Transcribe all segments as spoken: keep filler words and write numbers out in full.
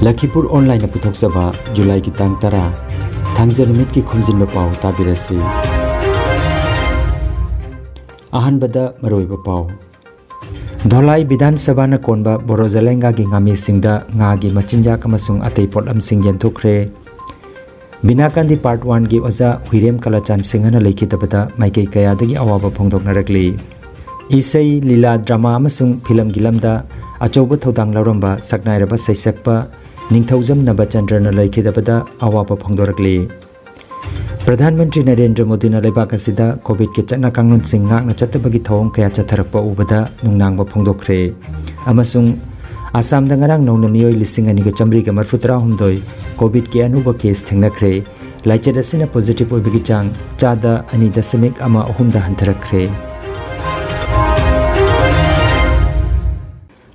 ꯂꯈꯤꯄꯨꯔ ꯑꯣꯟꯂꯥꯏꯟꯅ ꯄꯨꯊꯣꯛꯆꯕ ꯖꯨꯂꯥꯏꯒꯤ ꯇꯥꯡ ꯇꯔꯥ, ꯊꯥꯡꯖ ꯅꯨꯃꯤꯠꯀꯤ ꯈꯣꯝꯖꯤꯟꯕ ꯄꯥꯎ ꯇꯥꯕꯤꯔꯁꯤ꯫ ꯑꯍꯥꯟꯕꯗ ꯃꯔꯨꯑꯣꯏꯕ ꯄꯥꯎ꯫ ꯙꯣꯂꯥꯏ ꯕꯤꯙꯥꯟ ꯁꯚꯥꯅ ꯀꯣꯟꯕ ꯕꯣꯔꯣ ꯖꯂꯦꯡꯒꯥꯒꯤ ꯉꯥꯃꯤꯁꯤꯡꯗ ꯉꯥꯒꯤ ꯃꯆꯤꯟꯖꯥꯛ ꯑꯃꯁꯨꯡ ꯑꯇꯩ ꯄꯣꯠꯂꯝꯁꯤꯡ ꯌꯦꯟꯊꯣꯛꯈ꯭ꯔꯦ꯫ ꯕꯤꯅꯥꯀꯥꯟꯗꯤ ꯄꯥꯔꯠ ꯋꯥꯟꯒꯤ ꯑꯣꯖꯥ ꯍꯨꯏꯔꯦꯝ ꯀꯂꯥꯆꯥꯟ ꯁꯤꯡꯍꯅ ꯂꯩꯈꯤꯗꯕꯗ ꯃꯥꯏꯀꯩ ꯀꯌꯥꯗꯒꯤ ꯑꯋꯥꯕ ꯐꯣꯡꯗꯣꯛꯅꯔꯛꯂꯤ꯫ ꯏꯁꯩ, ꯂꯤꯂꯥ, ꯗ꯭ꯔꯃꯥ ꯑꯃꯁꯨꯡ ꯐꯤꯂꯝꯒꯤ ꯂꯝꯗ ꯑꯆꯧꯕ ꯊꯧꯗꯥꯡ ꯂꯧꯔꯝꯕ ꯁꯛꯅꯥꯏꯔꯕ ꯁꯩꯁꯛꯄ ꯅꯤꯡꯊꯧꯖꯝ ꯅꯕꯆꯟꯗ꯭ꯔꯅ ꯂꯩꯈꯤꯗꯕꯗ ꯑꯋꯥꯕ ꯐꯣꯡꯗꯣꯔꯛꯂꯤ꯫ ꯄ꯭ꯔꯙꯥꯟ ꯃꯟꯇ꯭ꯔꯤ ꯅꯔꯦꯟꯗ꯭ꯔ ꯃꯣꯗꯤꯅ ꯂꯩꯕꯥꯛ ꯑꯁꯤꯗ ꯀꯣꯚꯤꯗꯀꯤ ꯆꯠꯅ ꯀꯥꯡꯂꯣꯟꯁꯤꯡ ꯉꯥꯛꯅ ꯆꯠꯇꯕꯒꯤ ꯊꯧꯑꯣꯡ ꯀꯌꯥ ꯆꯠꯊꯔꯛꯄ ꯎꯕꯗ ꯅꯨꯡꯅꯥꯡꯕ ꯐꯣꯡꯗꯣꯛꯈ꯭ꯔꯦ꯫ ꯑꯃꯁꯨꯡ ꯑꯁꯥꯝꯗ ꯉꯔꯥꯡ ꯅꯧꯅ ꯃꯤꯑꯣꯏ ꯂꯤꯁꯤꯡ ꯑꯅꯤꯒ ꯆꯥꯃꯔꯤꯒ ꯃꯔꯤꯐꯨꯇꯔꯥꯍꯨꯝꯗꯣꯏ ꯀꯣꯚꯤꯗꯀꯤ ꯑꯅꯧꯕ ꯀꯦꯁ ꯊꯦꯡꯅꯈ꯭ꯔꯦ꯫ ꯂꯥꯏꯆꯠ ꯑꯁꯤꯅ ꯄꯣꯖꯤꯇꯤꯚ ꯑꯣꯏꯕꯒꯤ ꯆꯥꯡ ꯆꯥꯗ ꯑꯅꯤ ꯗꯁꯃꯤꯛ ꯑꯃ ꯑꯍꯨꯝꯗ ꯍꯟꯊꯔꯛꯈ꯭ꯔꯦ꯫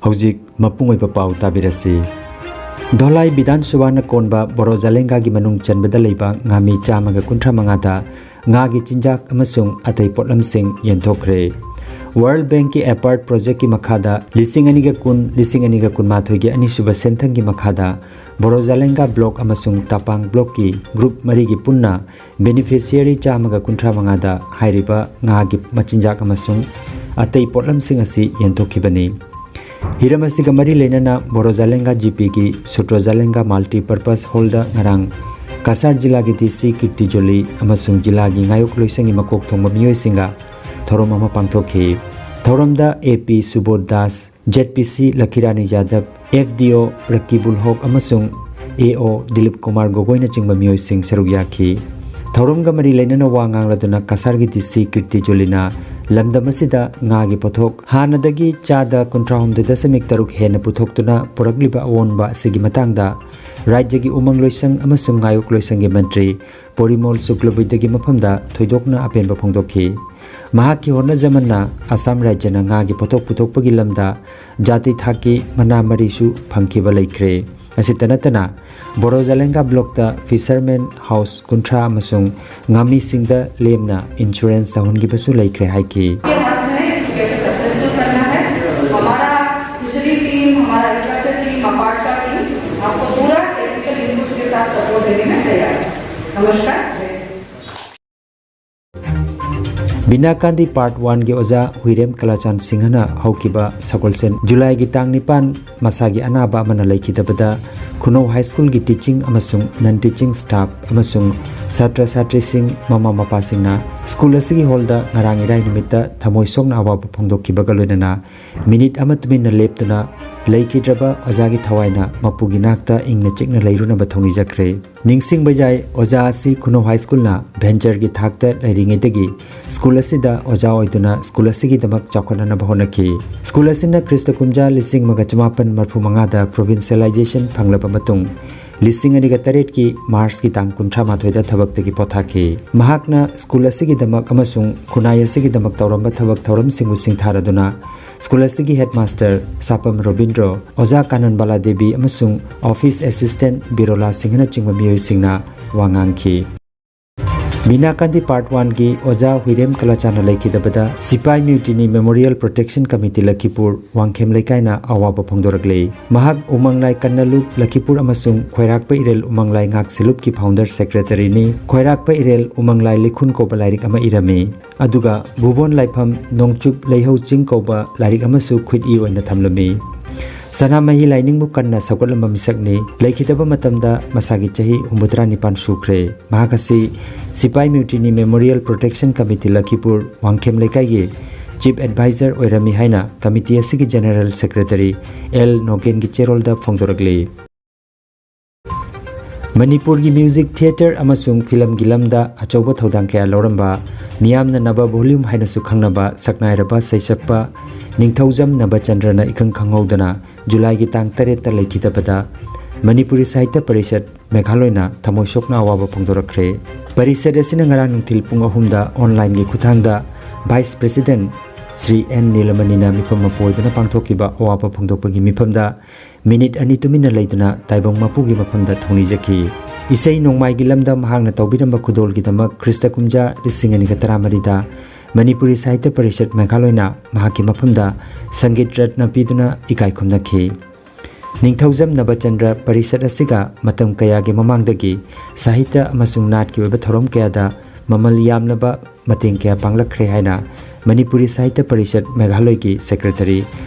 ꯍꯧꯖꯤꯛ ꯃꯄꯨꯡ ꯑꯣꯏꯕ ꯄꯥꯎ ꯇꯥꯕꯤꯔꯁꯤ꯫ ꯙꯣꯂꯥꯏ ꯕꯤꯙꯥꯟ ꯁꯚꯥꯅ ꯀꯣꯟꯕ ꯕꯣꯔꯣ ꯖꯂꯦꯡꯒꯥꯒꯤ ꯃꯅꯨꯡ ꯆꯟꯕꯗ ꯂꯩꯕ ꯉꯥꯃꯤ ꯆꯥꯝꯃꯒ ꯀꯨꯟꯊ꯭ꯔꯥ ꯃꯉꯥꯗ ꯉꯥꯒꯤ ꯆꯤꯟꯖꯥꯛ ꯑꯃꯁꯨꯡ ꯑꯇꯩ ꯄꯣꯠꯂꯝꯁꯤꯡ ꯌꯦꯟꯊꯣꯛꯈ꯭ꯔꯦ꯫ ꯋꯥꯔꯜ ꯕꯦꯡꯛꯀꯤ ꯑꯦꯄꯥꯔꯠ ꯄ꯭ꯔꯣꯖꯦꯛꯀꯤ ꯃꯈꯥꯗ ꯂꯤꯁꯤꯡ ꯑꯅꯤꯒ ꯀꯨꯟ, ꯂꯤꯁꯤꯡ ꯑꯅꯤꯒ ꯀꯨꯟꯃꯥꯊꯣꯏꯒꯤ ꯑꯅꯤꯁꯨꯕ ꯁꯦꯟꯊꯪꯒꯤ ꯃꯈꯥꯗ ꯕꯣꯔꯣ ꯖꯂꯦꯡꯒꯥ ꯕ꯭ꯂꯣꯛ ꯑꯃꯁꯨꯡ ꯇꯥꯄꯥꯡ ꯕ꯭ꯂꯣꯛꯀꯤ ꯒ꯭ꯔꯨꯞ ꯃꯔꯤꯒꯤ ꯄꯨꯟꯅ ꯕꯦꯅꯤꯐꯤꯁꯤꯌꯔꯤ ꯆꯥꯝꯃꯒ ꯀꯨꯟꯊ꯭ꯔꯥ ꯃꯉꯥꯗ ꯍꯥꯏꯔꯤꯕ ꯉꯥꯒꯤ ꯃꯆꯤꯟꯖꯥꯛ ꯑꯃꯁꯨꯡ ꯑꯇꯩ ꯄꯣꯠꯂꯝꯁꯤꯡ ꯑꯁꯤ ꯌꯦꯟꯊꯣꯛꯈꯤꯕꯅꯤ꯫ ꯍꯤꯔꯝ ꯑꯁꯤꯒ ꯃꯔꯤ ꯂꯩꯅꯅ ꯕꯣꯔꯣ ꯖꯂꯦꯡꯒꯥ ꯖꯤꯄꯤꯒꯤ ꯁꯨꯇ꯭ꯔꯣ ꯖꯂꯦꯡꯒꯥ ꯃꯜꯇꯤꯄꯔꯄꯁ ꯍꯣꯜꯗ ꯉꯔꯥꯡ ꯀꯁꯥꯔ ꯖꯤꯂꯥꯒꯤ ꯗꯤ ꯁꯤ ꯀꯤꯔꯇꯤ ꯖꯣꯂꯤ ꯑꯃꯁꯨꯡ ꯖꯤꯂꯥꯒꯤ ꯉꯥꯌꯣꯛ ꯂꯣꯏꯁꯪꯒꯤ ꯃꯀꯣꯛ ꯊꯣꯡꯕ ꯃꯤꯑꯣꯏꯁꯤꯡꯒ ꯊꯧꯔꯝ ꯑꯃ ꯄꯥꯡꯊꯣꯛꯈꯤ꯫ ꯊꯧꯔꯝꯗ ꯑꯦ ꯄꯤ ꯁꯨꯕꯣꯙ ꯗꯥꯁ, ꯖꯦꯗ ꯄꯤ ꯁꯤ ꯂꯈꯤꯔꯥꯅꯤ ꯌꯥꯗꯕ, ꯑꯦꯐ ꯗꯤ ꯑꯣ ꯔꯀꯤꯕꯨꯜ ꯍꯣꯛ ꯑꯃꯁꯨꯡ ꯑꯦ ꯑꯣ ꯗꯤꯂꯤꯞ ꯀꯨꯃꯥꯔ ꯒꯣꯒꯣꯏꯅꯆꯤꯡꯕ ꯃꯤꯑꯣꯏꯁꯤꯡ ꯁꯔꯨꯛ ꯌꯥꯈꯤ꯫ ꯊꯧꯔꯝꯒ ꯃꯔꯤ ꯂꯩꯅꯅ ꯋꯥ ꯉꯥꯡꯂꯗꯨꯅ ꯀꯁꯥꯔꯒꯤ ꯗꯤ ꯁꯤ ꯀꯤꯔꯇꯤ ꯖꯣꯂꯤꯅ ꯂꯝꯗꯝ ꯑꯁꯤꯗ ꯉꯥꯒꯤ ꯄꯣꯠꯊꯣꯛ ꯍꯥꯟꯅꯗꯒꯤ ꯆꯥꯗ ꯀꯨꯟꯊ꯭ꯔꯥꯍꯨꯝꯗꯣꯏ ꯗꯁꯃꯤꯛ ꯇꯔꯨꯛ ꯍꯦꯟꯅ ꯄꯨꯊꯣꯛꯇꯨꯅ ꯄꯨꯔꯛꯂꯤꯕ ꯑꯑꯣꯟꯕ ꯑꯁꯤꯒꯤ ꯃꯇꯥꯡꯗ ꯔꯥꯖ꯭ꯌꯒꯤ ꯎꯃꯪ ꯂꯣꯏꯁꯪ ꯑꯃꯁꯨꯡ ꯉꯥꯌꯣꯛ ꯂꯣꯏꯁꯪꯒꯤ ꯃꯟꯇ꯭ꯔꯤ ꯄꯣꯔꯤꯃꯣꯜ ꯁꯨꯀ꯭ꯂꯕꯩꯗꯒꯤ ꯃꯐꯝꯗ ꯊꯣꯏꯗꯣꯛꯅ ꯑꯄꯦꯟꯕ ꯐꯣꯡꯗꯣꯛꯈꯤ꯫ ꯃꯍꯥꯛꯀꯤ ꯍꯣꯠꯅꯖꯃꯟꯅ ꯑꯁꯥꯝ ꯔꯥꯖ꯭ꯌꯅ ꯉꯥꯒꯤ ꯄꯣꯠꯊꯣꯛ ꯄꯨꯊꯣꯛꯄꯒꯤ ꯂꯝꯗ ꯖꯥꯇꯤ ꯊꯥꯛꯀꯤ ꯃꯅꯥ ꯃꯔꯤꯁꯨ ꯐꯪꯈꯤꯕ ꯂꯩꯈ꯭ꯔꯦ꯫ ꯑꯁꯤꯇ ꯅꯠꯇꯅ ꯕꯣꯔꯣ ꯖꯂꯦꯡꯒꯥ ꯕ꯭ꯂꯣꯛꯇ ꯐꯤꯁꯔꯃꯦꯟ ꯍꯥꯎꯁ ꯀꯨꯟꯊ꯭ꯔꯥ ꯑꯃꯁꯨꯡ ꯉꯥꯃꯤꯁꯤꯡꯗ ꯂꯦꯝꯅ ꯏꯟꯁꯨꯔꯦꯟꯁ ꯇꯧꯍꯟꯈꯤꯕꯁꯨ ꯂꯩꯈ꯭ꯔꯦ ꯍꯥꯏꯈꯤ꯫ आपके हाथ में है, इसको कैसे सक्सेसफुल करना है। हमारा फिशरी टीम, हमारा एग्रीकल्चर टीम, अपार्ट का टीम, आप ꯕꯤꯅꯥ ꯀꯥꯟꯗꯤ ꯄꯥꯔꯠ ꯋꯥꯟꯒꯤ ꯑꯣꯖꯥ ꯍꯨꯏꯔꯦꯝ ꯀꯂꯥꯆꯥꯟ ꯁꯤꯡꯍꯅ ꯍꯧꯈꯤꯕ ꯁꯒꯣꯜꯁꯦꯟ ꯖꯨꯂꯥꯏꯒꯤ ꯇꯥꯡ ꯅꯤꯄꯥꯟ ꯃꯁꯥꯒꯤ ꯑꯅꯥꯕ ꯑꯃꯅ ꯂꯩꯈꯤꯗꯕꯗ ꯈꯨꯅꯧ ꯍꯥꯏ ꯁ꯭ꯀꯨꯜꯒꯤ ꯇꯤꯆꯤꯡ ꯑꯃꯁꯨꯡ ꯅꯟ ꯇꯤꯆꯤꯡ ꯁ꯭ꯇꯥꯐ ꯑꯃꯁꯨꯡ ꯁꯥꯇ꯭ꯔ ꯁꯥꯇ꯭ꯔꯤꯁꯤꯡ, ꯃꯃꯥ ꯃꯄꯥꯁꯤꯡꯅ ꯁ꯭ꯀꯨꯜ ꯑꯁꯤꯒꯤ ꯍꯣꯜꯗ ꯉꯔꯥꯡ ꯏꯔꯥꯏ ꯅꯨꯃꯤꯠꯇ ꯊꯃꯣꯏ ꯁꯣꯛꯅ ꯑꯋꯥꯕ ꯐꯣꯡꯗꯣꯛꯈꯤꯕꯒ ꯂꯣꯏꯅꯅ ꯃꯤꯅꯤꯠ ꯑꯃ ꯇꯨꯃꯤꯟꯅ ꯂꯦꯞꯇꯨꯅ ꯂꯩꯈꯤꯗ꯭ꯔꯕ ꯑꯣꯖꯥꯒꯤ ꯊꯋꯥꯏꯅ ꯃꯄꯨꯒꯤ ꯅꯥꯛꯇ ꯏꯪꯅ ꯆꯤꯛꯅ ꯂꯩꯔꯨꯅꯕ ꯊꯧꯅꯤꯖꯈ꯭ꯔꯦ꯫ ꯅꯤꯡꯁꯤꯡꯕ ꯌꯥꯏ, ꯑꯣꯖꯥ ꯑꯁꯤ ꯈꯨꯅꯧ ꯍꯥꯏ ꯁ꯭ꯀꯨꯜꯅ ꯚꯦꯟꯆꯔꯒꯤ ꯊꯥꯛꯇ ꯂꯩꯔꯤꯉꯩꯗꯒꯤ ꯁ꯭ꯀꯨꯜ ꯑꯁꯤꯗ ꯑꯣꯖꯥ ꯑꯣꯏꯗꯨꯅ ꯁ꯭ꯀꯨꯜ ꯑꯁꯤꯒꯤꯗꯃꯛ ꯆꯥꯎꯈꯠꯅꯅꯕ ꯍꯣꯠꯅꯈꯤ꯫ ꯁ꯭ꯀꯨꯜ ꯑꯁꯤꯅ ꯈ꯭ꯔꯤꯁꯇ ꯀꯨꯝꯖꯥ ꯂꯤꯁꯤꯡ ꯑꯃꯒ ꯆꯃꯥꯄꯟ ꯃꯔꯐꯨ ꯃꯉꯥꯗ ꯄ꯭ꯔꯣꯚꯤꯟꯁꯤꯌꯦꯂꯥꯏꯖꯦꯁꯟ ꯐꯪꯂꯕ ꯃꯇꯨꯡ, ꯂꯤꯁꯤꯡ ꯑꯅꯤꯒ ꯇꯔꯦꯠꯀꯤ ꯃꯥꯔꯆꯀꯤ ꯇꯥꯡ ꯀꯨꯟꯊ꯭ꯔꯥ ꯃꯥꯊꯣꯏꯗ ꯊꯕꯛꯇꯒꯤ ꯄꯣꯊꯥꯈꯤ꯫ ꯃꯍꯥꯛꯅ ꯁ꯭ꯀꯨꯜ ꯑꯁꯤꯒꯤꯗꯃꯛ ꯑꯃꯁꯨꯡ ꯈꯨꯟꯅꯥꯏ ꯑꯁꯤꯒꯤꯗꯃꯛ ꯇꯧꯔꯝꯕ ꯊꯕꯛ ꯊꯧꯔꯝꯁꯤꯡꯕꯨ ꯁꯤꯡꯊꯥꯔꯗꯨꯅ ꯁ꯭ꯀꯨꯜ ꯑꯁꯤꯒꯤ ꯍꯦꯗꯃꯥꯁꯇꯔ ꯁꯥꯄꯝ ꯔꯣꯕꯤꯟꯗ꯭ꯔꯣ, ꯑꯣꯖꯥ ꯀꯥꯅꯟꯕꯥꯂꯥ ꯗꯦꯕꯤ ꯑꯃꯁꯨꯡ ꯑꯣꯐꯤꯁ ꯑꯦꯁꯤꯁꯇꯦꯟꯠ ꯕꯤꯔꯣꯂꯥ ꯁꯤꯡꯍꯅꯆꯤꯡꯕ ꯃꯤꯑꯣꯏꯁꯤꯡꯅ ꯋꯥ ꯉꯥꯡꯈꯤ꯫ ꯕꯤꯅꯥ ꯀꯥꯟꯗꯤ ꯄꯥꯔꯠ ꯋꯥꯟꯒꯤ ꯑꯣꯖꯥ ꯍꯨꯏꯔꯦꯝ ꯀꯂꯥꯆꯥꯟꯅ ꯂꯩꯈꯤꯗꯕꯗ ꯁꯤꯄꯥꯏ ꯃ꯭ꯌꯨꯇꯤꯅꯤ ꯃꯦꯃꯣꯔꯤꯌꯦꯜ ꯄ꯭ꯔꯣꯇꯦꯛꯁꯟ ꯀꯃꯤꯇꯤ ꯂꯈꯤꯄꯨꯔ ꯋꯥꯡꯈꯦꯝ ꯂꯩꯀꯥꯏꯅ ꯑꯋꯥꯕ ꯐꯣꯡꯗꯣꯔꯛꯂꯦ꯫ ꯃꯍꯥꯛ ꯎꯃꯪꯂꯥꯏ ꯀꯟꯅꯂꯨꯛ ꯂꯈꯤꯄꯨꯔ ꯑꯃꯁꯨꯡ ꯈꯣꯏꯔꯥꯛꯄ ꯏꯔꯦꯜ ꯎꯃꯪꯂꯥꯏ ꯉꯥꯛ ꯁꯦꯜꯂꯨꯞꯀꯤ ꯐꯥꯎꯟꯗꯔ ꯁꯦꯀ꯭ꯔꯦꯇꯔꯤꯅꯤ꯫ ꯈꯣꯏꯔꯥꯛꯄ ꯏꯔꯦꯜ ꯎꯃꯪꯂꯥꯏ ꯂꯤꯈꯨꯟ ꯀꯧꯕ ꯂꯥꯏꯔꯤꯛ ꯑꯃ ꯏꯔꯝꯃꯤ꯫ ꯑꯗꯨꯒ ꯚꯨꯕꯣꯟ ꯂꯥꯏꯐꯝ ꯅꯣꯡꯆꯨꯞ ꯂꯩꯍꯧ ꯆꯤꯡ ꯀꯧꯕ ꯂꯥꯏꯔꯤꯛ ꯑꯃꯁꯨ ꯈꯨꯠꯏ ꯑꯣꯏꯅ ꯊꯝꯂꯝꯃꯤ꯫ ꯁꯅꯥꯃꯍꯤ ꯂꯥꯏꯅꯤꯡꯕꯨ ꯀꯟꯅ ꯁꯧꯒꯠꯂꯝꯕ ꯃꯤꯁꯛꯅꯤ꯫ ꯂꯩꯈꯤꯗꯕ ꯃꯇꯝꯗ ꯃꯁꯥꯒꯤ ꯆꯍꯤ ꯍꯨꯝꯐꯨꯇꯔꯥ ꯅꯤꯄꯥꯟ ꯁꯨꯈ꯭ꯔꯦ꯫ ꯃꯍꯥꯛ ꯑꯁꯤ ꯁꯤꯄꯥꯏ ꯃ꯭ꯌꯨꯇꯤꯅꯤ ꯃꯦꯃꯣꯔꯤꯌꯦꯜ ꯄ꯭ꯔꯣꯇꯦꯛꯁꯟ ꯀꯃꯤꯇꯤ ꯂꯈꯤꯄꯨꯔ ꯋꯥꯡꯈꯦꯝ ꯂꯩꯀꯥꯏꯒꯤ ꯆꯤꯐ ꯑꯦꯗꯚꯥꯏꯖꯔ ꯑꯣꯏꯔꯝꯃꯤ ꯍꯥꯏꯅ ꯀꯃꯤꯇꯤ ꯑꯁꯤꯒꯤ ꯖꯦꯅꯔꯦꯜ ꯁꯦꯀ꯭ꯔꯦꯇꯔꯤ ꯑꯦꯜ ꯅꯣꯒꯦꯟꯒꯤ ꯆꯦꯔꯣꯜꯗ ꯐꯣꯡꯗꯣꯔꯛꯂꯤ꯫ ꯃꯅꯤꯄꯨꯔꯒꯤ ꯃ꯭ꯌꯨꯖꯤꯛ, ꯊꯤꯌꯦꯇꯔ ꯑꯃꯁꯨꯡ ꯐꯤꯂꯝꯒꯤ ꯂꯝꯗ ꯑꯆꯧꯕ ꯊꯧꯗꯥꯡ ꯀꯌꯥ ꯂꯧꯔꯝꯕ, ꯃꯤꯌꯥꯝꯅ ꯅꯕ ꯚꯣꯂ꯭ꯌꯨꯝ ꯍꯥꯏꯅꯁꯨ ꯈꯪꯅꯕ ꯁꯛꯅꯥꯏꯔꯕ ꯁꯩꯁꯛꯄ ꯅꯤꯡꯊꯧꯖꯝ ꯅꯕꯆꯟꯗ꯭ꯔꯅ ꯏꯈꯪ ꯈꯪꯍꯧꯗꯅ ꯖꯨꯂꯥꯏꯒꯤ ꯇꯥꯡ ꯇꯔꯦꯠꯇ ꯂꯩꯈꯤꯗꯕꯗ ꯃꯅꯤꯄꯨꯔꯤ ꯁꯥꯍꯤꯇ꯭ꯌ ꯄꯔꯤꯁꯠ ꯃꯦꯘꯥꯂꯣꯏꯅ ꯊꯃꯣꯏ ꯁꯣꯛꯅ ꯑꯋꯥꯕ ꯐꯣꯡꯗꯣꯔꯛꯈ꯭ꯔꯦ꯫ ꯄꯔꯤꯁꯠ ꯑꯁꯤꯅ ꯉꯔꯥꯡ ꯅꯨꯡꯊꯤꯜ ꯄꯨꯡ ꯑꯍꯨꯝꯗ ꯑꯣꯟꯂꯥꯏꯟꯒꯤ ꯈꯨꯠꯊꯥꯡꯗ ꯚꯥꯏꯁ ꯄ꯭ꯔꯦꯁꯤꯗꯦꯟꯠ ꯁ꯭ꯔꯤ ꯑꯦꯟ ꯅꯤꯂꯃꯅꯤꯅ ꯃꯤꯐꯝ ꯃꯄꯨ ꯑꯣꯏꯗꯨꯅ ꯄꯥꯡꯊꯣꯛꯈꯤꯕ ꯑꯋꯥꯕ ꯐꯣꯡꯗꯣꯛꯄꯒꯤ ꯃꯤꯐꯝꯗ ꯃꯤꯅꯤꯠ ꯑꯅꯤ ꯇꯨꯃꯤꯟꯅ ꯂꯩꯗꯨꯅ ꯇꯥꯏꯕꯪ ꯃꯄꯨꯒꯤ ꯃꯐꯝꯗ ꯊꯧꯅꯤꯖꯈꯤ꯫ ꯏꯁꯩ ꯅꯣꯡꯃꯥꯏꯒꯤ ꯂꯝꯗ ꯃꯍꯥꯛꯅ ꯇꯧꯕꯤꯔꯝꯕ ꯈꯨꯗꯣꯜꯒꯤꯗꯃꯛ ꯈ꯭ꯔꯤꯁꯇ ꯀꯨꯝꯖꯥ ꯂꯤꯁꯤꯡ ꯑꯅꯤꯒ ꯇꯔꯥꯃꯔꯤꯗ ꯃꯅꯤꯄꯨꯔꯤ ꯁꯥꯍꯤꯇ꯭ꯌ ꯄꯔꯤꯁꯠ ꯃꯦꯘꯥꯂꯣꯏꯅ ꯃꯍꯥꯛꯀꯤ ꯃꯐꯝꯗ ꯁꯪꯒꯤꯠ ꯔꯠꯅ ꯄꯤꯗꯨꯅ ꯏꯀꯥꯏ ꯈꯨꯝꯅꯈꯤ꯫ ꯅꯤꯡꯊꯧꯖꯝ ꯅꯕꯆꯟꯗ꯭ꯔ ꯄꯔꯤꯁꯠ ꯑꯁꯤꯒ ꯃꯇꯝ ꯀꯌꯥꯒꯤ ꯃꯃꯥꯡꯗꯒꯤ ꯁꯥꯍꯤꯇ꯭ꯌ ꯑꯃꯁꯨꯡ ꯅꯥꯠꯀꯤ ꯑꯣꯏꯕ ꯊꯧꯔꯝ ꯀꯌꯥꯗ ꯃꯃꯜ ꯌꯥꯝꯂꯕ ꯃꯇꯦꯡ ꯀꯌꯥ ꯄꯥꯡꯂꯛꯈ꯭ꯔꯦ ꯍꯥꯏꯅ ꯃꯅꯤꯄꯨꯔꯤ ꯁꯥꯍꯤꯇ꯭ꯌ ꯄꯔꯤꯁꯠ ꯃꯦꯘꯥꯂꯣꯏꯒꯤ ꯁꯦꯀ꯭ꯔꯦꯇꯔꯤ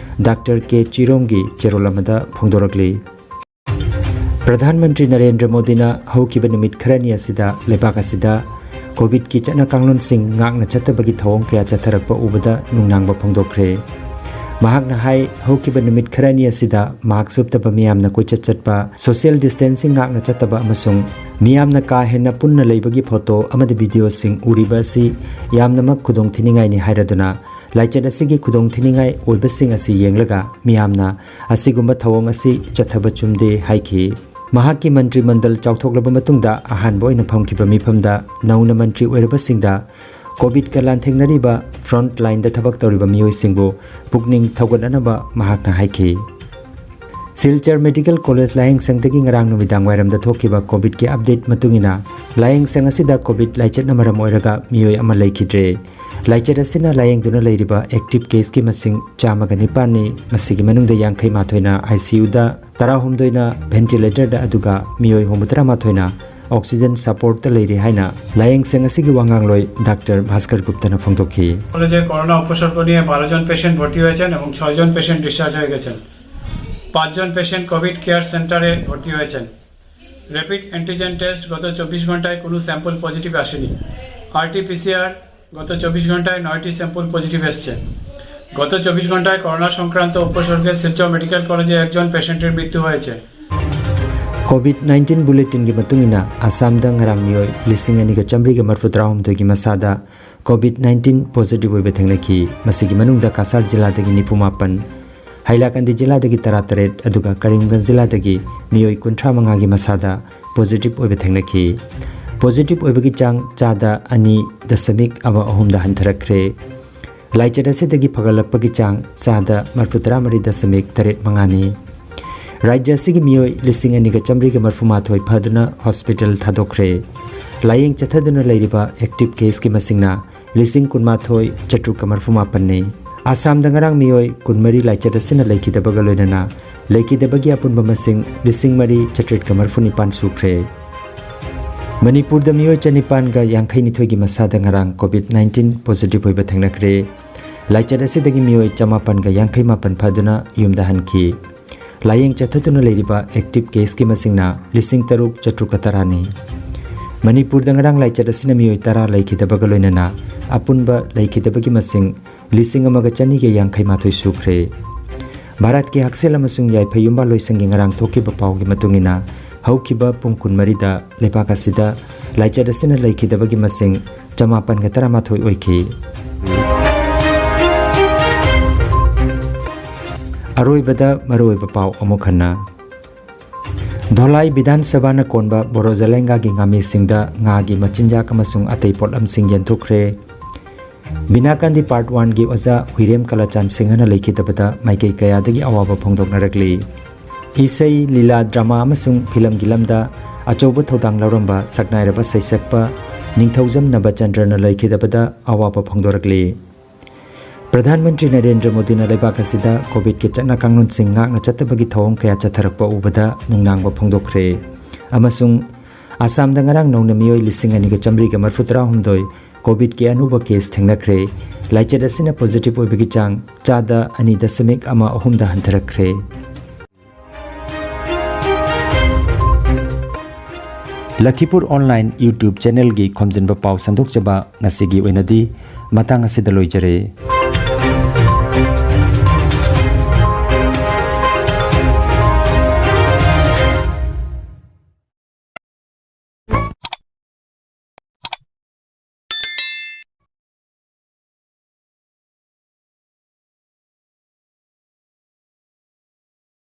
ꯗꯥꯛꯇꯔ ꯀꯦ ꯆꯤꯔꯣꯝꯒꯤ ꯆꯦꯔꯣꯜ ꯑꯃꯗ ꯐꯣꯡꯗꯣꯔꯛꯂꯤ꯫ ꯄ꯭ꯔꯙꯥꯟ ꯃꯟꯇ꯭ꯔꯤ ꯅꯔꯦꯟꯗ꯭ꯔ ꯃꯣꯗꯤꯅ ꯍꯧꯈꯤꯕ ꯅꯨꯃꯤꯠ ꯈꯔꯅꯤ ꯑꯁꯤꯗ ꯂꯩꯕꯥꯛ ꯑꯁꯤꯗ ꯀꯣꯚꯤꯗꯀꯤ ꯆꯠꯅ ꯀꯥꯡꯂꯣꯟꯁꯤꯡ ꯉꯥꯛꯅ ꯆꯠꯇꯕꯒꯤ ꯊꯧꯑꯣꯡ ꯀꯌꯥ ꯆꯠꯊꯔꯛꯄ ꯎꯕꯗ ꯅꯨꯡꯅꯥꯡꯕ ꯐꯣꯡꯗꯣꯛꯈ꯭ꯔꯦ꯫ ꯃꯍꯥꯛꯅ ꯍꯥꯏ, ꯍꯧꯈꯤꯕ ꯅꯨꯃꯤꯠ ꯈꯔꯅꯤ ꯑꯁꯤꯗ ꯃꯥꯛꯁ ꯎꯞꯇꯕ ꯃꯤꯌꯥꯝꯅ ꯀꯣꯏꯆꯠ ꯆꯠꯄ, ꯁꯣꯁꯤꯌꯦꯜ ꯗꯤꯁꯇꯦꯟꯁꯤꯡ ꯉꯥꯛꯅ ꯆꯠꯇꯕ ꯑꯃꯁꯨꯡ ꯃꯤꯌꯥꯝꯅ ꯀꯥ ꯍꯦꯟꯅ ꯄꯨꯟꯅ ꯂꯩꯕꯒꯤ ꯐꯣꯇꯣ ꯑꯃꯗꯤ ꯚꯤꯗꯤꯑꯣꯁꯤꯡ ꯎꯔꯤꯕ ꯑꯁꯤ ꯌꯥꯝꯅꯃꯛ ꯈꯨꯗꯣꯡꯊꯤꯅꯤꯡꯉꯥꯏꯅꯤ ꯍꯥꯏꯔꯗꯨꯅ, ꯂꯥꯏꯆꯠ ꯑꯁꯤꯒꯤ ꯈꯨꯗꯣꯡꯊꯤꯅꯤꯡꯉꯥꯏ ꯑꯣꯏꯕꯁꯤꯡ ꯑꯁꯤ ꯌꯦꯡꯂꯒ ꯃꯤꯌꯥꯝꯅ ꯑꯁꯤꯒꯨꯝꯕ ꯊꯧꯑꯣꯡ ꯑꯁꯤ ꯆꯠꯊꯕ ꯆꯨꯝꯗꯦ ꯍꯥꯏꯈꯤ꯫ ꯃꯍꯥꯛꯀꯤ ꯃꯟꯇ꯭ꯔꯤ ꯃꯟꯗꯜ ꯆꯥꯎꯊꯣꯛꯂꯕ ꯃꯇꯨꯡꯗ ꯑꯍꯥꯟꯕ ꯑꯣꯏꯅ ꯐꯝꯈꯤꯕ ꯃꯤꯐꯝꯗ ꯅꯧꯅ ꯃꯟꯇ꯭ꯔꯤ ꯑꯣꯏꯔꯕꯁꯤꯡꯗ ꯀꯣꯚꯤꯗꯀ ꯂꯥꯟꯊꯦꯡꯅꯔꯤꯕ ꯐ꯭ꯔꯟꯠ ꯂꯥꯏꯟꯗ ꯊꯕꯛ ꯇꯧꯔꯤꯕ ꯃꯤꯑꯣꯏꯁꯤꯡꯕꯨ ꯄꯨꯛꯅꯤꯡ ꯊꯧꯒꯠꯅꯅꯕ ꯃꯍꯥꯛꯅ ꯍꯥꯏꯈꯤ꯫ ꯁꯤꯜꯆꯔ ꯃꯦꯗꯤꯀꯦꯜ ꯀꯣꯂꯦꯖ ꯂꯥꯌꯦꯡꯁꯪꯗꯒꯤ ꯉꯔꯥꯡ ꯅꯨꯃꯤꯗꯥꯡ ꯋꯥꯏꯔꯝꯗ ꯊꯣꯛꯈꯤꯕ ꯀꯣꯚꯤꯗꯀꯤ ꯑꯞꯗꯦꯠ ꯃꯇꯨꯡ ꯏꯟꯅ, ꯂꯥꯌꯦꯡꯁꯪ ꯑꯁꯤꯗ ꯀꯣꯚꯤꯗ ꯂꯥꯏꯆꯠꯅ ꯃꯔꯝ ꯑꯣꯏꯔꯒ ꯃꯤꯑꯣꯏ ꯑꯃ ꯂꯩꯈꯤꯗ꯭ꯔꯦ꯫ ꯂꯥꯏꯆꯠ ꯑꯁꯤꯅ ꯂꯥꯌꯦꯡꯗꯨꯅ ꯂꯩꯔꯤꯕ ꯑꯦꯛꯇꯤꯚ ꯀꯦꯁꯀꯤ ꯃꯁꯤꯡ ꯆꯥꯝꯃꯒ ꯅꯤꯄꯥꯟꯅꯤ, ꯃꯁꯤꯒꯤ ꯃꯅꯨꯡꯗ ꯌꯥꯡꯈꯩ ꯃꯥꯊꯣꯏꯅ ꯑꯥꯏ ꯁꯤ ꯌꯨꯗ, ꯇꯔꯥꯍꯨꯝꯗꯣꯏꯅ ꯚꯦꯟꯇꯤꯂꯦꯇꯔꯗ, ꯑꯗꯨꯒ ꯃꯤꯑꯣꯏ ꯍꯨꯝꯐꯨꯇꯔꯥ ꯃꯥꯊꯣꯏꯅ ꯑꯣꯛꯁꯤꯖꯟ ꯁꯄꯣꯔꯠꯇ ꯂꯩꯔꯤ ꯍꯥꯏꯅ ꯂꯥꯌꯦꯡꯁꯪ ꯑꯁꯤꯒꯤ ꯋꯥꯉꯥꯡꯂꯣꯏ ꯗꯥꯛꯇꯔ ꯚꯥꯁꯀꯔ ꯒꯨꯞꯇꯅ ꯐꯣꯡꯗꯣꯛꯈꯤ꯫ কলেজে করোনা উপসর্গ নিয়ে বারো জন পেশেন্ট ভর্তি হয়েছেন এবং ছয় জন পেশেন্ট ডিসচার্জ হয়ে গেছেন। পাঁচজন পেশেন্ট কোভিড কেয়ার সেন্টারে ভর্তি হয়েছেন। র্যাপিড অ্যান্টিজেন টেস্ট গত চব্বিশ ঘন্টায় কোনো স্যাম্পল পজিটিভ আসেনি। আরটিপিসিআর গত চব্বিশ ঘন্টায় নয়টি স্যাম্পল পজিটিভ এসছে। গত চব্বিশ ঘন্টায় করোনা সংক্রান্ত উপসর্গে শিলচর মেডিকেল কলেজে একজন পেশেন্টের মৃত্যু হয়েছে। ꯀꯣꯚꯤꯗ ꯅꯥꯏꯟꯇꯤꯟ ꯕꯨꯂꯦꯇꯤꯟꯒꯤ ꯃꯇꯨꯡ ꯏꯟꯅ, ꯑꯁꯥꯝꯗ ꯉꯔꯥꯡ ꯃꯤꯑꯣꯏ ꯂꯤꯁꯤꯡ ꯑꯅꯤꯒ ꯆꯥꯃꯔꯤꯒ ꯃꯔꯤꯐꯨ ꯇꯔꯥꯍꯨꯝꯗꯣꯏꯒꯤ ꯃꯁꯥꯗ ꯀꯣꯚꯤꯗ ꯅꯥꯏꯟꯇꯤꯟ ꯄꯣꯖꯤꯇꯤꯚ ꯑꯣꯏꯕ ꯊꯦꯡꯅꯈꯤ꯫ ꯃꯁꯤꯒꯤ ꯃꯅꯨꯡꯗ ꯀꯥꯁꯥꯔ ꯖꯤꯂꯥꯗꯒꯤ ꯅꯤꯐꯨ ꯃꯥꯄꯟ, ꯍꯥꯏꯂꯥꯀꯟꯗꯤ ꯖꯤꯂꯥꯗꯒꯤ ꯇꯔꯥꯇꯔꯦꯠ, ꯑꯗꯨꯒ ꯀꯔꯤꯝꯒꯟꯖ ꯖꯤꯂꯥꯗꯒꯤ ꯃꯤꯑꯣꯏ ꯀꯨꯟꯊ꯭ꯔꯥ ꯃꯉꯥꯒꯤ ꯃꯁꯥꯗ ꯄꯣꯖꯤꯇꯤꯚ ꯑꯣꯏꯕ ꯊꯦꯡꯅꯈꯤ꯫ ꯄꯣꯖꯤꯇꯤꯚ ꯑꯣꯏꯕꯒꯤ ꯆꯥꯡ ꯆꯥꯗ ꯑꯅꯤ ꯗꯁꯃꯤꯛ ꯑꯃ ꯑꯍꯨꯝꯗ ꯍꯟꯊꯔꯛꯈ꯭ꯔꯦ꯫ ꯂꯥꯏꯆꯠ ꯑꯁꯤꯗꯒꯤ ꯐꯒꯠꯂꯛꯄꯒꯤ ꯆꯥꯡ ꯆꯥꯗ ꯃꯔꯤꯐꯨꯇꯔꯥ ꯃꯔꯤ ꯗꯁꯃꯤꯛ ꯇꯔꯦꯠ ꯃꯉꯥꯅꯤ꯫ ꯔꯥꯖ꯭ꯌ ꯑꯁꯤꯒꯤ ꯃꯤꯑꯣꯏ ꯂꯤꯁꯤꯡ ꯑꯅꯤꯒ ꯆꯥꯃꯔꯤꯒ ꯃꯔꯤꯐꯨ ꯃꯥꯊꯣꯏ ꯐꯗꯨꯅ ꯍꯣꯁꯄꯤꯇꯥꯜ ꯊꯥꯗꯣꯛꯈ꯭ꯔꯦ꯫ ꯂꯥꯌꯦꯡ ꯆꯠꯊꯗꯨꯅ ꯂꯩꯔꯤꯕ ꯑꯦꯛꯇꯤꯚ ꯀꯦꯁꯀꯤ ꯃꯁꯤꯡꯅ ꯂꯤꯁꯤꯡ ꯀꯨꯟꯃꯥꯊꯣꯏ ꯆꯥꯇ꯭ꯔꯨꯛꯀ ꯃꯔꯤꯐꯨ ꯃꯥꯄꯟꯅꯤ꯫ ꯑꯁꯥꯝꯗ ꯉꯔꯥꯡ ꯃꯤꯑꯣꯏ ꯀꯨꯟꯃꯔꯤ ꯂꯥꯏꯆꯠ ꯑꯁꯤꯅ ꯂꯩꯈꯤꯗꯕꯒ ꯂꯣꯏꯅꯅ ꯂꯩꯈꯤꯗꯕꯒꯤ ꯑꯄꯨꯟꯕ ꯃꯁꯤꯡ ꯂꯤꯁꯤꯡ ꯃꯔꯤ ꯆꯥꯇ꯭ꯔꯦꯠꯀ ꯃꯔꯤꯐꯨ ꯅꯤꯄꯥꯟ ꯁꯨꯈ꯭ꯔꯦ꯫ ꯃꯅꯤꯄꯨꯔꯗ ꯃꯤꯑꯣꯏ ꯆꯅꯤꯄꯥꯟꯒ ꯌꯥꯡꯈꯩ ꯅꯤꯊꯣꯏꯒꯤ ꯃꯁꯥꯗ ꯉꯔꯥꯡ COVID nineteen positive ꯑꯣꯏꯕ ꯊꯦꯡꯅꯈ꯭ꯔꯦ꯫ ꯂꯥꯏꯆꯠ ꯑꯁꯤꯗꯒꯤ ꯃꯤꯑꯣꯏ ꯆꯃꯥꯄꯟꯒ ꯌꯥꯡꯈꯩ ꯃꯥꯄꯟ ꯐꯗꯨꯅ ꯌꯨꯝꯗ ꯍꯟꯈꯤ꯫ ꯂꯥꯌꯦꯡ ꯆꯠꯊꯗꯨꯅ ꯂꯩꯔꯤꯕ active caseꯀꯤ ꯃꯁꯤꯡꯅ ꯂꯤꯁꯤꯡ ꯇꯔꯨꯛ ꯆꯥꯇ꯭ꯔꯨꯛꯀ ꯇꯔꯥꯅꯤ꯫ ꯃꯅꯤꯄꯨꯔꯗ ꯉꯔꯥꯡ ꯂꯥꯏꯆꯠ ꯑꯁꯤꯅ ꯃꯤꯑꯣꯏ ꯇꯔꯥ ꯂꯩꯈꯤꯗꯕꯒ ꯂꯣꯏꯅꯅ ꯑꯄꯨꯟꯕ ꯂꯩꯈꯤꯗꯕꯒꯤ ꯃꯁꯤꯡ ꯂꯤꯁꯤꯡ ꯑꯃꯒ ꯆꯅꯤꯒ ꯌꯥꯡꯈꯩ ꯃꯥꯊꯣꯏ ꯁꯨꯈ꯭ꯔꯦ꯫ ꯚꯥꯔꯠꯀꯤ ꯍꯛꯁꯦꯜ ꯑꯃꯁꯨꯡ ꯌꯥꯏꯐ ꯌꯨꯝꯕꯥꯜꯂꯣꯏꯁꯪꯒꯤ ꯉꯔꯥꯡ ꯊꯣꯛꯈꯤꯕ ꯄꯥꯎꯒꯤ ꯃꯇꯨꯡ ꯏꯟꯅ, ꯍꯧꯈꯤꯕ ꯄꯨꯡ ꯀꯨꯟꯃꯔꯤꯗ ꯂꯩꯕꯥꯛ ꯑꯁꯤꯗ ꯂꯥꯏꯆꯠ ꯑꯁꯤꯅ ꯂꯩꯈꯤꯗꯕꯒꯤ ꯃꯁꯤꯡ ꯆꯃꯥꯄꯟꯒ ꯇꯔꯥꯃꯥꯊꯣꯏ ꯑꯣꯏꯈꯤ꯫ ꯑꯔꯣꯏꯕꯗ ꯃꯔꯨꯑꯣꯏꯕ ꯄꯥꯎ ꯑꯃꯨꯛ ꯍꯟꯅ꯫ ꯙꯣꯂꯥꯏ ꯕꯤꯙꯥꯟ ꯁꯚꯥꯅ ꯀꯣꯟꯕ ꯕꯣꯔꯣ ꯖꯂꯦꯡꯒꯥꯒꯤ ꯉꯥꯃꯤꯁꯤꯡꯗ ꯉꯥꯒꯤ ꯃꯆꯤꯟꯖꯥꯛ ꯑꯃꯁꯨꯡ ꯑꯇꯩ ꯄꯣꯠꯂꯝꯁꯤꯡ ꯌꯦꯟꯊꯣꯛꯈ꯭ꯔꯦ꯫ ꯕꯤꯅꯥꯀꯥꯟꯗꯤ Part Oneꯒꯤ ꯑꯣꯖꯥ ꯍꯨꯏꯔꯦꯝ ꯀꯂꯥꯆꯥꯟ ꯁꯤꯡꯍꯅ ꯂꯩꯈꯤꯗꯕꯗ ꯃꯥꯏꯀꯩ ꯀꯌꯥꯗꯒꯤ ꯑꯋꯥꯕ ꯐꯣꯡꯗꯣꯛꯅꯔꯛꯂꯤ꯫ ꯏꯁꯩ, ꯂꯤꯂꯥ, ꯗ꯭ꯔꯃꯥ ꯑꯃꯁꯨꯡ ꯐꯤꯂꯝꯒꯤ ꯂꯝꯗ ꯑꯆꯧꯕ ꯊꯧꯗꯥꯡ ꯂꯧꯔꯝꯕ ꯁꯛꯅꯥꯏꯔꯕ ꯁꯩꯁꯛꯄ ꯅꯤꯡꯊꯧꯖꯝ ꯅꯕꯆꯟꯗ꯭ꯔꯅ ꯂꯩꯈꯤꯗꯕꯗ ꯑꯋꯥꯕ ꯐꯣꯡꯗꯣꯔꯛꯂꯤ꯫ ꯄ꯭ꯔꯙꯥꯟ ꯃꯟꯇ꯭ꯔꯤ ꯅꯔꯦꯟꯗ꯭ꯔ ꯃꯣꯗꯤꯅ ꯂꯩꯕꯥꯛ ꯑꯁꯤꯗ COVID-ꯀꯤ ꯆꯠꯅ ꯀꯥꯡꯂꯣꯟꯁꯤꯡ ꯉꯥꯛꯅ ꯆꯠꯇꯕꯒꯤ ꯊꯧꯑꯣꯡ ꯀꯌꯥ ꯆꯠꯊꯔꯛꯄ ꯎꯕꯗ ꯅꯨꯡꯅꯥꯡꯕ ꯐꯣꯡꯗꯣꯛꯈ꯭ꯔꯦ꯫ ꯑꯃꯁꯨꯡ ꯑꯁꯥꯝꯗ ꯉꯔꯥꯡ ꯅꯧꯅ ꯃꯤꯑꯣꯏ ꯂꯤꯁꯤꯡ ꯑꯅꯤꯒ ꯆꯥꯃꯔꯤꯒ ꯃꯔꯤꯐꯨ ꯇꯔꯥꯍꯨꯝꯗꯣꯏ COVID-ꯀꯤ ꯑꯅꯧꯕ case ꯊꯦꯡꯅꯈ꯭ꯔꯦ꯫ ꯂꯥꯏꯆꯠ ꯑꯁꯤꯅ positive ꯑꯣꯏꯕꯒꯤ ꯆꯥꯡ ꯆꯥꯗ ꯑꯅꯤ ꯗꯁꯃꯤꯛ ꯑꯃ ꯑꯍꯨꯝꯗ ꯍꯟꯊꯔꯛꯈ꯭ꯔꯦ꯫ ꯂꯈꯤꯄꯨꯔ Online YouTube channelꯒꯤ ꯈꯣꯝꯖꯤꯟꯕ ꯄꯥꯎ ꯁꯟꯗꯣꯛꯆꯕ ꯉꯁꯤꯒꯤ ꯑꯣꯏꯅꯗꯤ ꯃꯇꯥꯡ ꯑꯁꯤꯗ ꯂꯣꯏꯖꯔꯦ꯫